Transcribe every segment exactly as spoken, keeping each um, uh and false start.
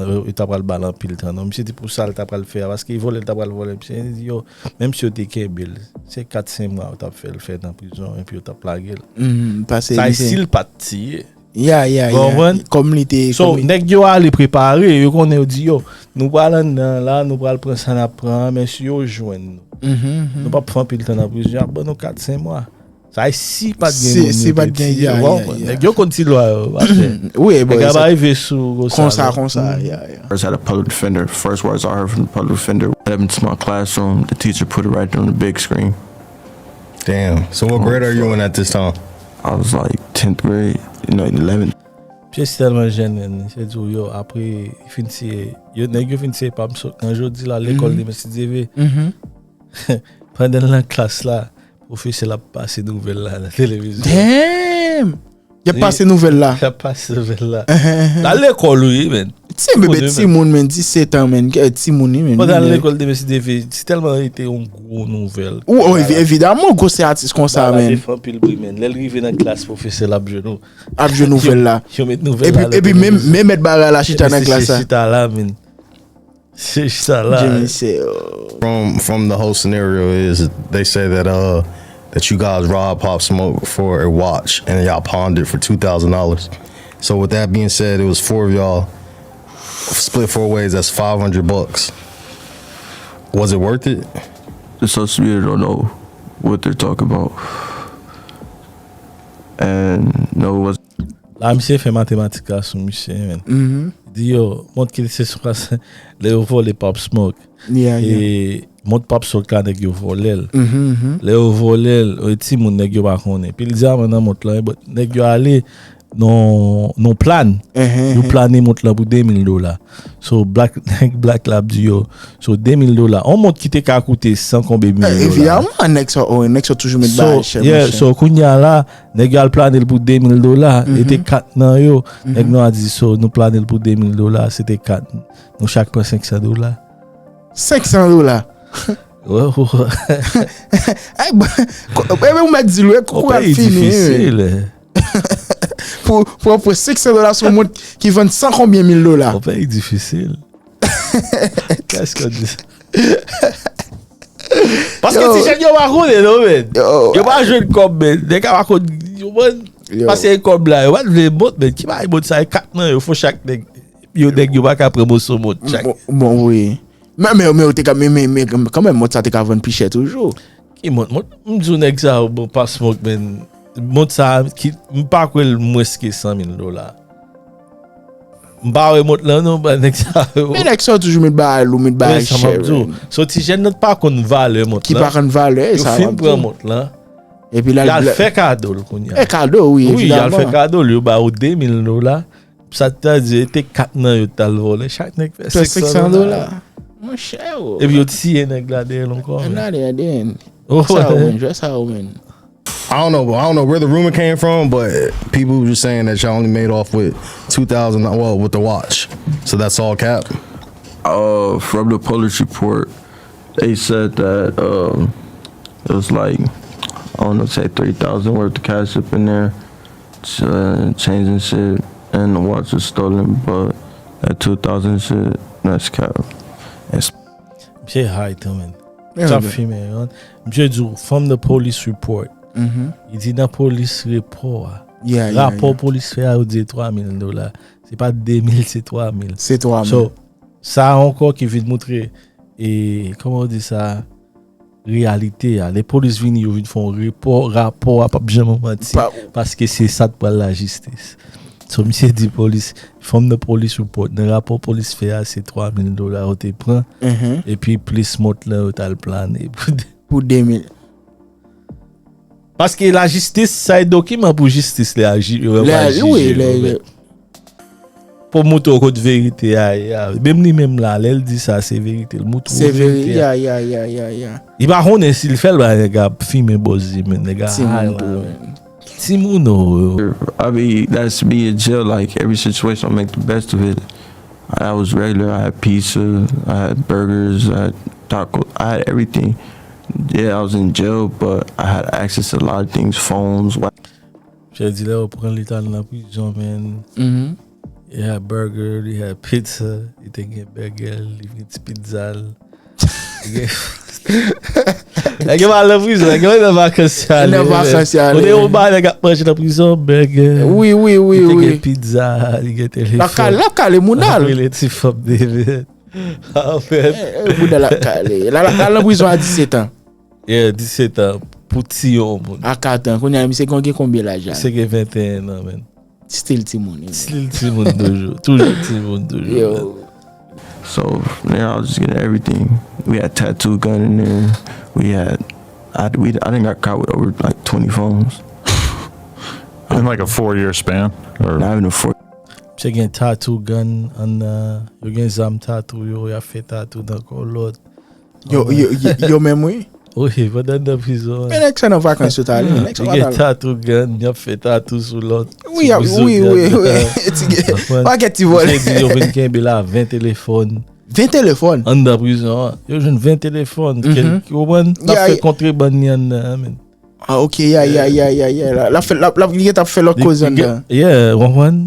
yo ta pral ba l anpil tan non. Misye di pou sa l ta pral fè a, paske vòlè l ta pral vòlè misye. Li di yo, menm si yo te kenbe l, se kat senk mwa yo t ap fè l fè nan prizon, epi yo t ap lage l. Mhm, pase Sa e misye. Si l pa t tiye. Ya, ya, Bon, ya. konprann? Kòm li te. So, Kòm li- nèg yo ale prepare, yo konnen, yo di yo, nou pral anndan la, nou pral pran sa n ap pran, men si yo jwenn nou, Mhm, mhm. nou p ap fè anpil tan nan prizon, y ap ban nou kat senk mwa. Sa e si pa t gen Si- moun si yo pa te t gen, tiye, ya, w ya, konprann? ya. Nèg yo konn ti lwa yo, atè. Wi, bon, Nèg yo sa- pa rive sou konsa, konsa, non. Konsa, Mhm. Ya, ya. First had a public defender. First words I heard from the public defender. Let him into my classroom. The teacher put it right there on the big screen. Damn. So what grade are you in at this time? I was like tenth grade, you know, eleventh. Misye tèlman jèn, men, misye di w, yo, apre, li fin tiye, yo, nèg yo fin tiye Pop Smoke nan jodi la, lekòl demen si Dye vle. Mhm. Pandan l nan klas la, pwofesè l ap pase nouvèl la nan televizyon. Damn! Y ap Li- pase nouvèl la. L ap pase nouvèl la. L al lekòl, wi, men. Ti bebe Konnen, timoun, men, disèt an, men. Gen timoun, wi, men. Pandan l Li- lekòl demen si Dye vle, se tèlman li te yon gwo nouvèl. Ou, oh, evi- evidaman, gwo se atis konsa, Bagay la men. Te fè anpil bri, men. Lè l rive nan klas, pwofesè l ap jwenn ou. Ap jwenn nouvèl la. Yo met nouvèl Epi, la nan epi menm, televizyon. menm mèt bagay la chita nan Mesye klas la. Chita la, men. Se chita la. Jimmy se, oh. From from the whole scenario is they say that uh that you guys robbed Pop Smoke for a watch and y'all pawned it for two thousand dollars. So with that being said, it was four of y'all split four ways. That's five hundred bucks. Was it worth it? The social media don't know what they're talking about. And no, it was La, misye fè matematik la sou misye, men. Mhm. Di yo, mont ki se swa lè yo vòlè Pop Smoke. Yeah, yeah. E mont Pop Smoke la, nèg yo vòlè l. Mhm, mhm. Lè yo vòlè l, e timoun nèg yo pa konnen. Pil dyaman nan mont lan, e, but nèg yo ale nan, nan plan. Ehe, Yo ehe. Plane mont lan pou de mil dola. So, Black, nèg Black la ap di yo, so, de mil dola. On mont ki te ka koute san konbe mil dola. Evidaman, nèg sa, oh, nèg sa toujou met So, bagay chè, yeah, monchè. So, kounye a la, nèg yo al plane l pou de mil dola, e te kat nan yo. Nèg nou a di, so, nou plane l pou de mil dola, se te kat. Nou chak pran senk san dola. Senk san dola. Wè, wè. Ay, bon, ko- e, ou mèt di l, wi, kou Yon ap peyi fini, wi. Difisil. Pou, pou, pou senk san dola sou moun ki vann san konbyen mil dola. Yon peyi difisil. Kiyès ki di sa? Paske Yo. Ti jèn yo pa konnen, non, men. Yo. Yo pa jwenn kòb, men. Nèg a pa konn, yo, man. Yo. Pase kòb la, yo pa t vle mont, men. Ki bay mont sa, e kat nan yo, fò chak nèg. Yo, nèg yo pa ka pran moso mont chak. Bon, bon, wi. Men, men, men, ou te ka, men, men, men, kanmenm, mont sa te ka vann pi chè toujou. Ki mont, mont, m di w nèg sa yo, bon, Pop Smoke, men. Mont sa, ki, m pa kwè l mwens ke san mil dola. M pa wè mont lan, non, ba nèg sa yo. Men nèg sa yo toujou met bagay lou, met bagay Wè, sa m chè, ap di w. men. So, Ti jèn nan pa konn valè mont Ki lan. pa konn valè, Yo sa fin m ap di pran w. Mont lan. Epi Y la, al la- fè kado l kounye E a. kado, wi, Wi, y al fè evidaman. Kado l, yo ba ou de mil dola. Sa t a di, e te kat nan yo t al vòlè. Chak nèg fè Fè senk san dola. Monchè, o. Epi yo tiye nèg la dèyè l ankò. Ann ale, Aden. Oh, Sa yo, men, jwè sa yo, men. I don't know. I don't know where the rumor came from, but people were just saying that y'all only made off with two thousand. Well, with the watch, so that's all cap. Uh, from the police report, they said that um, it was like, I don't know, say three thousand worth of cash up in there, ch- uh, change and shit, and the watch was stolen, but that two thousand shit, that's cap. It's Misye high tou, men. Yeah, T ap but- fimen, yo. Misye di w, from the police report. Mhm. Li di nan polis repò a. Yeah, yeah, Rapò yeah. Polis fè a, yo di twa mil dola. Se pa de mil, se twa mil. Se twa mil. So, sa ankò ki vin moutre, e, kòman w di sa, reyalite a. Lè polis vini, yo vin fè yon repò, rapò a p ap janm manti. Pa- Paske se sa t pral lajistis. So, misye di polis, from the police report, nan rapò polis fè a, se twa mil dola yo te pran, Mhm. epi plis mont lan yo t al plane pou de- Pou de mil. Paske lajistis, sa e dokiman pou jistis lè a ji-, yo Lè va a- jije wi, yo, lè- men. Pou montre w kot verite a ye a. Menm li menm la, lè l di sa, se verite. L montre Se w verite verite, a. Ya, ya, ya, ya, ya. Li pa konnen si l fè l, ba nèg ap fimen bòz li, men nèg a Timoun high la, tou, men. men. Timoun, o, yo. I mean, that's me in jail. Like every situation, I make the best of it. I was regular. I had pizza. I had burgers. I had taco. I had everything. Yeah, I was in jail, but I had access to a lot of things, phones. Wa- Misye di lè yo pran li t al nan prizon, men. Mhm. Li had burger, li had pizza, li te gen burger, li gen ti pizza l. Li gen Nèg yo pa nan prizon, nèg yo nan vakans y ale. Nan vakans y ale. Ou te wè bagay nèg ap manje nan prizon, burger. Wi, wi, wi, wi. Li te gen pizza, li gen telefòn. L ap kale, l ap kale mouda l. L ap rele ti fanm de men. Anfèt. Mouda l ap kale. L al nan prizon a disèt an. Yeah, disèt an pou tiye yon moun. A kat an, kounye a misye gen konbyen laj la? Misye gen venteyen an, man. Still timoun. Still timoun toujou. Toujou timoun toujou. Yo. So from there, I was just getting everything. We had tattoo gun in there. We had, I, we, I done got caught with over like twenty phones. In like a four year span? Or not even a four. Misye gen tattoo gun anndan, yo gen zam tattoo yo, y ap fè tattoo nan kò lòt. Yo, yo, yo, yo menm, wi. Wi, pandan nan prizon. Men nèg sa nan vakans yo t ale. Nèg sa pa t al. Yo gen tattoo gun, y ap fè tattoo sou lòt. Wi, wi, wi, wi. Pakèt ti vòlè. Misye di yo vin kenbe la ven telefòn. Ven telefòn? Anndan prizon an. Yo jwenn ven telefòn. Ou konprann? N ap fè kontrebann li anndan an, men. Ah, ok, ya, ya, ya, ya, ya. L ap fè, l ap, l ap, li gentan ap fè lòt koze anndan. Yeah, ou konprann?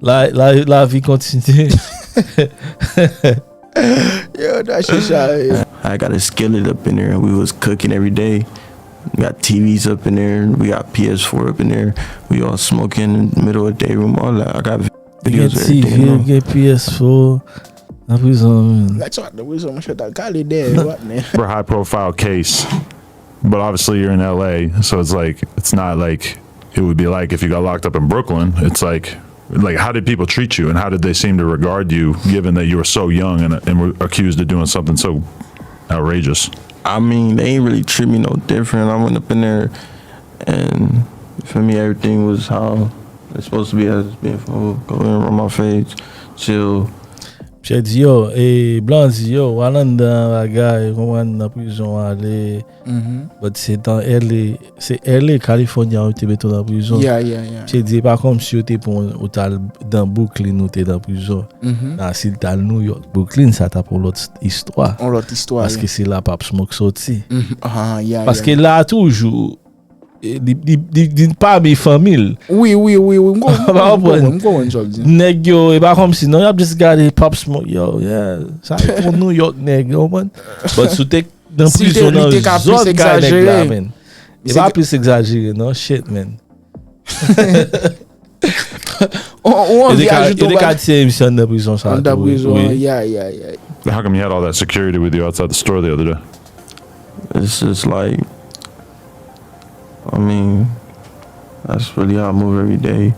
La, la, lavi kontinye. Yo, da chicha, yo. I got a skillet up in there. We was cooking every day. We got T Vs up in there. We got P S four up in there. We all smoking in the middle of the day room. All that. I got videos of everything. T V, gen P S four. Nan prizon, man. Nèg sa nan prizon, monchè, t al kale dèyè yo, what, man? Super high profile case. But obviously you're in L A, so it's like, it's not like it would be like if you got locked up in Brooklyn. It's like, like, how did people treat you, and how did they seem to regard you, given that you were so young and, and were accused of doing something so outrageous? I mean, they ain't really treat me no different. I went up in there, and for me, everything was how it's supposed to be as it's been for. Go in, run my fades, chill. Misye di, yo, e, Blan di, yo, w al anndan bagay, konprann, nan prizon ale. But se nan L A, se L A, California, yo te mete w nan prizon. Yeah, yeah, yeah. Misye di, e pa kòmsi yo te pran w, ou t al nan Brooklyn, ou te nan prizon. Nan, si l t al New York, Brooklyn, sa t ap yon lòt istwa. Yon lòt istwa, yeah. Paske se la Pop Smoke soti. Ah, yeah, yeah. Paske la toujou, e, li, li, li, li pami fanmi l. Wi, wi, wi, wi, m konprann, m konprann, m konprann sa w ap di. Nèg yo, e pa kòmsi, non, y ap just gade Pop Smoke, yo, yeah. Sa e pou New York nèg, ou konprann? But si w te nan prizon, nan zòn kay nèg la, man. E pa plis egzajere, non, shit, man. Ou anvi ajoute yon bagay? Yo te ka tiye misye anndan prizon sa tou, wi. Anndan prizon, yeah, yeah, yeah. How come you had all that security with you outside the store the other day? It's just like, I mean, that's really how I move every day.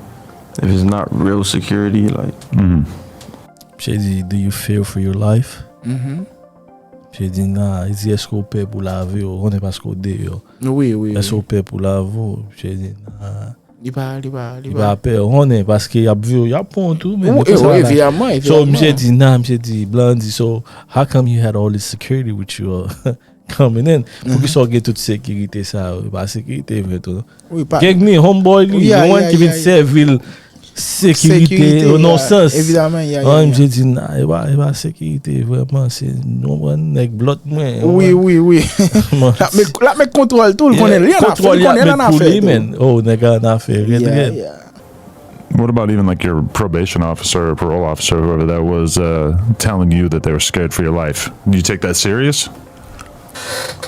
If it's not real security, like. Misye di, "Do you fear for your life?" Misye di, "Nah." Li di, "Èske w pè pou lavi w?" Ou konnen paske w deyò. Wi, wi, wi. "Èske w pè pou lavi w?" Misye di, "Nah." Li pa, li pa, li pa pè, ou konnen, paske y ap vye w, y ap pran w tou, men. Wi, evidamman, evidamman. So, misye di, nah, misye di, Blan di, "So, how come you had all this security with you, uh, coming in?" Poukisa w gen tout sekirite sa yo? E pa sekirite vre tou, non. Wi, pa. Gang ni, homeboy li, yon moun ki vin sèvi l sekirite, nan sans. Evidamman, yeah, yeah, yeah. Misye di, nah, e pa, e pa sekirite vrèman, se yon bann nèg blòt mwen. Wi, wi, wi. L ap met, l ap met kontwòl tou, l konnen li annafè, li konnen l annafè tou. Oh, nèg annafè, rèd, rèd. What about even, like, your probation officer or parole officer, whoever that was, uh, telling you that they were scared for your life? Do you take that serious?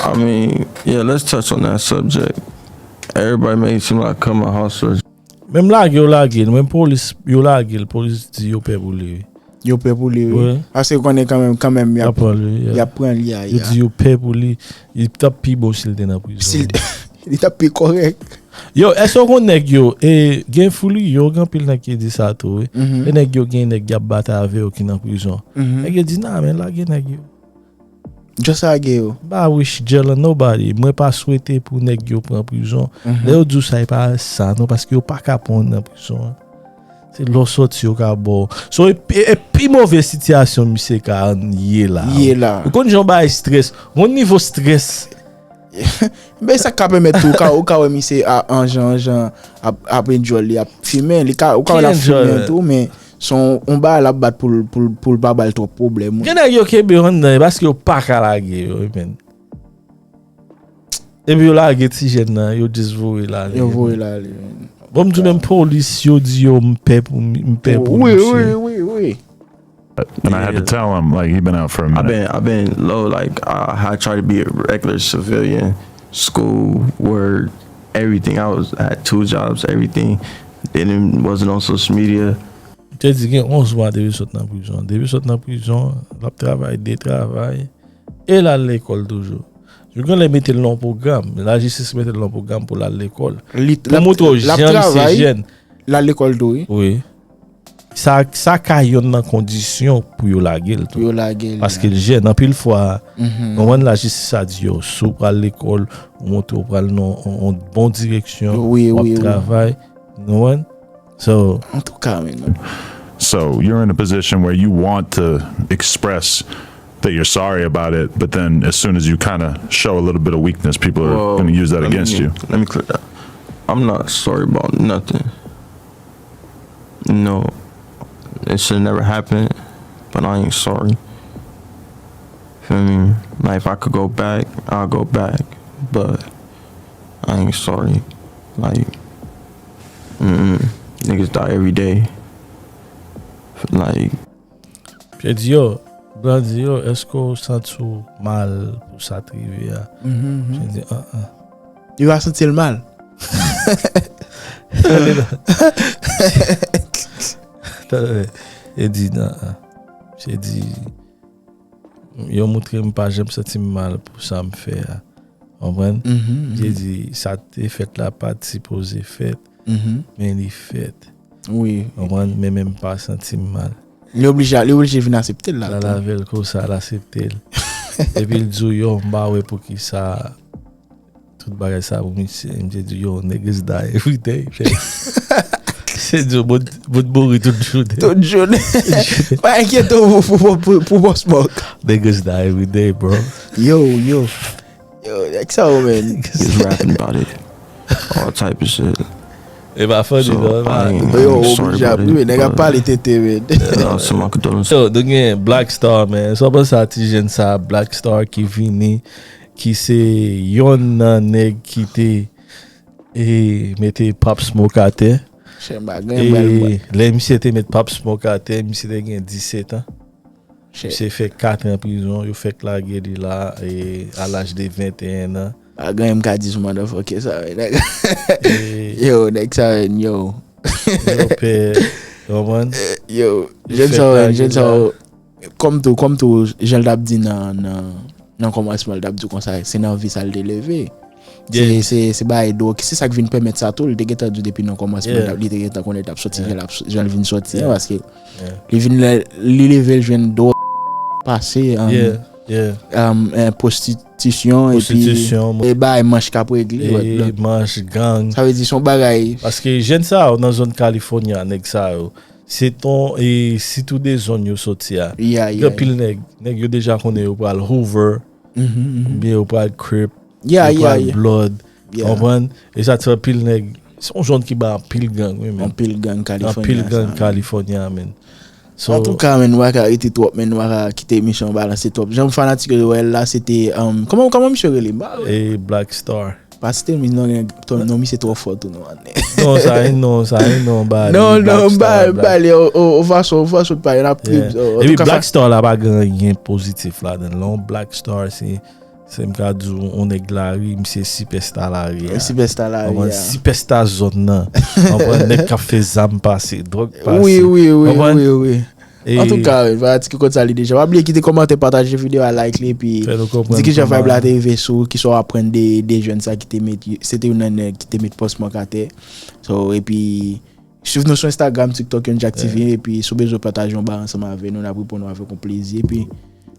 I mean, yeah, let's touch on that subject. Everybody make it seem like I come a hustler. Menm lage yo lage l, menm polis yo lage l, polis di yo pè pou li, wi. Yo pè pou li, wi. Wi. Paske yo konnen kanmenm, kanmenm, y ap pran li, y ap pran li, ya, ya. Yo di yo pè pou li, li t ap pi bon si l te nan prizon. Si l, li t ap pi kòrèk. Yo, èske w konn nèg yo, e, gen fouli yo, gen anpil nèg ki di sa tou, wi. E nèg yo, gen nèg y ap batay avè yo ki nan prizon. Nèg yo di, nah, men lage nèg yo. Just lage yo. M pa wish jail on nobody. Mwen pa swete pou nèg yo pran prizon. Lè yo di w sa, e pa sa non, paske yo pa ka pran w nan prizon an. Se lè w sòti yo ka ba w. So, e, e, e pi move sitiyasyon misye ka ye la. Ye la. Ou konn jan w bay strès. Ou konn nivo strès. Men sa k ka pèmèt tou, ou ka, ou ka wè misye a, an jan, an jan, ap, ap enjoy li, ap fimen. Li ka, ou ka wè l ap fimen tou, men se yon, yon bagay l ap bat pou l, pou l, pou l pa ba l twòp pwoblèm, wi. Gen nèg yo kenbe yo anndan, e paske yo pa ka lage yo, wi, men. Epi yo lage ti jèn nan, yo just voye l ale. Yo voye l ale, man. Bon, m di menm polis yo di yo m pè pou m pè pou Wi, misye. wi, wi, wi. And I had to tell him, like, he been out for a I've minute. been I've been low. Like I, I try to be a regular civilian, school, work, everything. I was I had two jobs, everything. Didn't wasn't on social media. Te di gen onz mwa depi sot nan prizon. Depi sot nan prizon, l ap travay, de travay, e l al lekòl toujou. Yo gen lè mete l nan yon pwogram, lajistis mete l nan yon pwogram pou l al lekòl. Pou montre w jan li se jèn. L al lekòl tou, wi. Wi. Sa, sa ka yonn nan kondisyon pou yo lage l tou. Pou yo lage l. Paske l jèn, anpil fwa, konprann, lajistis a di yo, si w pral lekòl, ou montre w pral nan yon bon direksyon, w ap travay. Konprann? So, An tou ka, men. So you're in a position where you want to express that you're sorry about it, but then as soon as you kind of show a little bit of weakness, people are Well, going to use that let me- against you. Let me clear that. I'm not sorry about nothing. No, it should never happen, but I ain't sorry. Feel me? Like if I could go back, I'll go back, but I ain't sorry. Like, mm-mm, niggas die every day. Like, Misye di yo, Blan di yo, èske w santi w mal pou sa t rive a? Misye di, an an. Li pa santi l mal. Li di, nan an. Misye di, yo montre m pa janm santi m mal pou sa m fè a. Konprann? Misye di, sa te fèt la pa t sipoze fèt, men li fèt. Wi. Konprann? Men menm pa santi m mal. Li oblije, li oblije vin aksepte l la. L al avè l konsa, l aksepte l. Epi l di w, yo, m pa wè poukisa tout bagay sa pou misye. Misye di, yo, niggas die every day. Misye di, yo, moun moun mouri tout jounen. Tout jounen. Pa enkyete w pou, pou, pou, pou Pop Smoke. Niggas die every day, bro. Yo, yo. Yo, nèg sa yo, man. He was rapping about it. All type of shit. E pa funny, So, non, e pa. I ain't- Yo, I'm sorry oblije about ap it, ri, nèg ap but- pale tete, man. Uh, so my condolences. So, nou gen Black Star, man. Sa w panse a ti jèn sa, Black Star ki vini, ki se yonn nan nèg ki te e mete Pop Smoke atè. Chè, m pa gen bal, bal. E lè misye te met Pop Smoke atè, misye te gen disèt an. Chè. Misye fè kat an prizon, yo fèk lage li la e a laj de venteyen an. Pa gen m ka di sou motherfucker sa, nèg. E Yo, nèg sa, yo. yo pè, konprann? Yo, Yo jèn fèk sa, lage jèn li sa, la. Kòm tou, kòm tou, jan l t ap di nan, nan, nan kòmansman, l t ap di konsa, se nan vi sa l te leve. Se, Yeah. se, se bagay dwòg, se sa k vin pèmèt sa tou, li te gentan di w depi nan kòmansman, Yeah. li te gentan konnen l t ap soti, Yeah. jan l ap, jan l vin soti Yeah. an, paske Yeah. li vin lè, li leve l jwenn dwòg pase, um, Yeah, yeah. um, eh, pwostitisyon, epi Pwostitisyon, e bagay manch k ap regle, E manch, gang. sa vle di se yon bagay. Paske jèn sa yo nan zòn California, nèg sa yo, se ton, e sitou de zòn yo soti a. Yeah, Gen yeah. Anpil nèg, nèg yo deja konnen yo pral Hoover, Mhm, mhm. oubyen yo pral Crip, Yeah, yo yeah, pral yeah. Blood, Yeah. konprann? E sa ti anpil nèg, se yon zòn ki ba anpil gang, wi, men. Anpil gang California. Anpil gang sa. California, men. So, Antouka, men, nou pa ka rete twòp, men, nou pa ka kite emisyon an balanse twòp. Jan m fanatik yo wè l la, se te, um, kòman, kòman misye rele? M pa e Black Star. Pa site mi non, non, non, misye twò fò tou, non, man. Non, sa e non, sa e non, ba Non, li, Black non, Star, ba, Black ba li, o, o, o fason, o fason pa, y ap Yeah. trip. Epi Black Star la pa gen anyen pozitif ladan l. Yon Black Star, se, se m ka di w, yon nèg lari, misye sipèsta lari a. Sipèsta lari Konprann? a. Sipèsta zòn nan. Konprann? Nèg k ap fè zam pase, dwòg pase. Wi, wi, wi, Konprann? wi, wi. E Antouka, wi, fanatik yo konn sa li deja. Pa bliye kite kòmantè, pataje videyo a, like li, epi Fè nou konprann di ki jan kòman- vibe la te rive sou, ki sa w aprann de, de jèn sa ki te met, se te youn nan nèg ki te met Pop Smoke atè. So, epi, swiv nou sou Instagram, TikTok, Young Jack T V, epi si w bezwen pataje yon bagay ansanm avè nou, n ap reponn ou avèk yon plezi. Epi,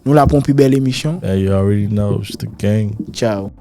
nou la pou yon pi bèl emisyon. Yeah, you already know, it's the gang. Ciao.